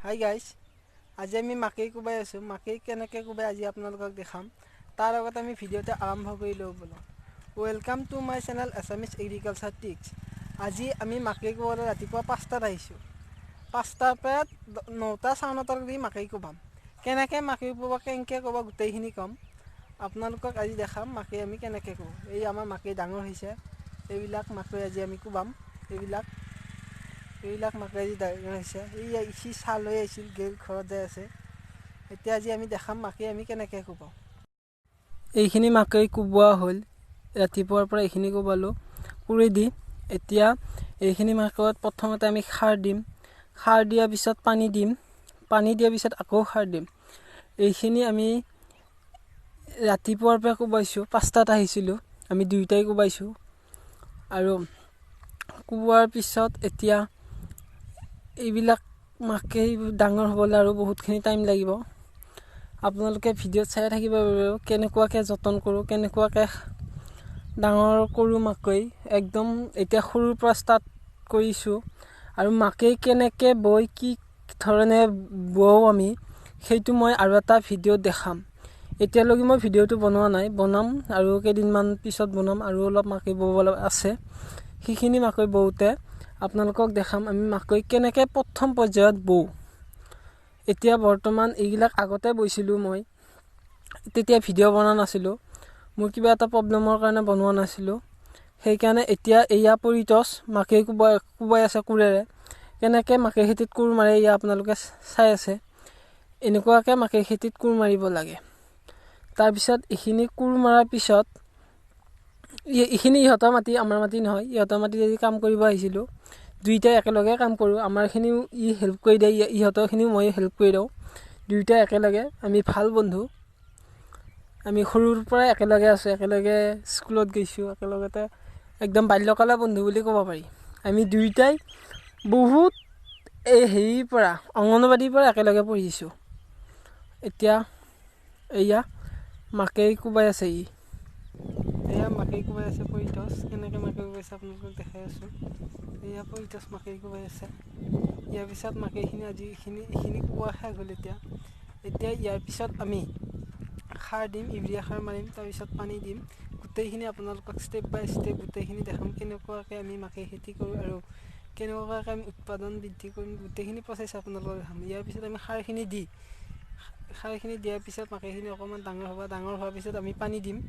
Hi guys, আজি আমি মাকৈ কোবাই আছোঁ। মাকৈ কেনেকৈ কোবাই আজি আপোনালোকক দেখাম। তাৰ আগত আমি ভিডিঅ'টো আৰম্ভ কৰি লওঁ বোলো। Welcome to my channel Assamese Agriculture Tricks. আজি আমি মাকৈ কোবাবলৈ ৰাতিপুৱা 5টাত আহিছোঁ। 5টাৰ পৰা 9টা 9:30লৈকে মাকৈ কোবাম। কেনেকৈ মাকৈ কোবাব, কেনেকৈ কোবাব গোটেইখিনি ক'ম আপোনালোকক। আজি দেখাম মাকৈ আমি কেনেকৈ কোবাওঁ। এই আমাৰ মাকৈ ডাঙৰ হৈছে, এইবিলাক মাকৈ আজি আমি কোবাম। এইবিলাক মাকৈ আজি ডাঙৰ হৈছে। এই সি চাহ লৈ আহিছিল, গেল ঘৰত যাই আছে। এতিয়া আজি আমি দেখাম মাকৈ আমি কেনেকৈ কোবাওঁ। এইখিনি মাকৈ কোবোৱা হ'ল, ৰাতিপুৱাৰ পৰা এইখিনি কোবালোঁ কোৰে দি। এতিয়া এইখিনি মাকৈত প্ৰথমতে আমি সাৰ দিম। সাৰ দিয়াৰ পিছত পানী দিম, পানী দিয়াৰ পিছত আকৌ সাৰ দিম। এইখিনি আমি ৰাতিপুৱাৰ পৰা কোবাইছোঁ, 5টাত আহিছিলোঁ, আমি দুয়োটাই কোবাইছোঁ। আৰু কোবোৱাৰ পিছত এতিয়া এইবিলাক মাকৈ ডাঙৰ হ'বলৈ আৰু বহুতখিনি টাইম লাগিব। আপোনালোকে ভিডিঅ'ত চাই থাকিব পাৰিব কেনেকুৱাকৈ যতন কৰোঁ, কেনেকুৱাকৈ ডাঙৰ কৰোঁ মাকৈ। একদম এতিয়া সৰুৰ পৰা ষ্টাৰ্ট কৰিছোঁ। আৰু মাকৈ কেনেকৈ বৈ, কি ধৰণে বওঁ আমি, সেইটো মই আৰু এটা ভিডিঅ'ত দেখাম। এতিয়ালৈকে মই ভিডিঅ'টো বনোৱা নাই, বনাম আৰু কেইদিনমান পিছত বনাম। আৰু অলপ মাকৈ বব আছে, সেইখিনি মাকৈ বওঁতে আপোনালোকক দেখাম আমি মাকৈ কেনেকৈ প্ৰথম পৰ্যায়ত বওঁ। এতিয়া বৰ্তমান এইবিলাক আগতে বৈছিলোঁ মই, তেতিয়া ভিডিঅ' বনোৱা নাছিলোঁ, মোৰ কিবা এটা প্ৰব্লেমৰ কাৰণে বনোৱা নাছিলোঁ। সেইকাৰণে এতিয়া এয়া পৰিতোষ মাকৈ কোবাই আছে কোৰেৰে। কেনেকৈ মাকৈ খেতিত কোৰ মাৰে এয়া আপোনালোকে চাই আছে। এনেকুৱাকৈ মাকৈ খেতিত কোৰ মাৰিব লাগে। তাৰপিছত এইখিনি কোৰ মৰাৰ পিছত এইখিনি ইহঁতৰ মাটি, আমাৰ মাটি নহয়, ইহঁতৰ মাটিত আজি কাম কৰিব আহিছিলোঁ। দুয়োটাই একেলগে কাম কৰোঁ, আমাৰখিনিও ই হেল্প কৰি দিয়ে, ইহঁতৰখিনিও মই হেল্প কৰি দিওঁ। দুয়োটাই একেলগে আমি ভাল বন্ধু। আমি সৰুৰ পৰাই একেলগে আছোঁ, একেলগে স্কুলত গৈছোঁ, একেলগতে একদম বাল্যকালৰ বন্ধু বুলি ক'ব পাৰি। আমি দুয়োটাই বহুত এই হেৰিৰ পৰা, অংগনবাদীৰ পৰা একেলগে পঢ়িছোঁ। এতিয়া এয়া মাকৈ কোবাই আছে ই। এয়া মাকৈ কোবাই আছে পৰিতোষ। কেনেকৈ মাকৈ কোবাইছে আপোনালোকক দেখাই আছোঁ। এয়া পৰিতোষ মাকৈ কোবাই আছে। ইয়াৰ পিছত মাকৈখিনি আজি এইখিনি কোবোৱা শেষ হ'ল। এতিয়া ইয়াৰ পিছত আমি সাৰ দিম, ইউৰিয়া সাৰ মাৰিম, তাৰপিছত পানী দিম। গোটেইখিনি আপোনালোকক ষ্টেপ বাই ষ্টেপ গোটেইখিনি দেখাম কেনেকুৱাকৈ আমি মাকৈ খেতি কৰোঁ আৰু কেনেকুৱাকৈ আমি উৎপাদন বৃদ্ধি কৰিম, গোটেইখিনি প্ৰচেছ আপোনালোকক দেখাম। ইয়াৰ পিছত আমি সাৰখিনি দি, সাৰখিনি দিয়াৰ পিছত মাকৈখিনি অকণমান ডাঙৰ হ'ব। ডাঙৰ হোৱাৰ পিছত আমি পানী দিম।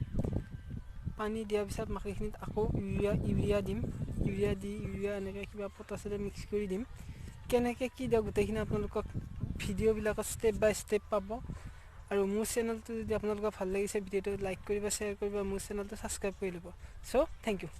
পানী দিয়াৰ পিছত মাকৈখিনিত আকৌ ইউৰিয়া দিম। ইউৰিয়া দি ইউৰিয়া এনেকৈ কিবা পটাচেৰে মিক্স কৰি দিম। কেনেকৈ কি দিওঁ গোটেইখিনি আপোনালোকক ভিডিঅ'বিলাকত ষ্টেপ বাই ষ্টেপ পাব। আৰু মোৰ চেনেলটো যদি আপোনালোকৰ ভাল লাগিছে, ভিডিঅ'টো লাইক কৰিব, শ্বেয়াৰ কৰিব, মোৰ চেনেলটো ছাবস্ক্ৰাইব কৰি ল'ব। So thank you.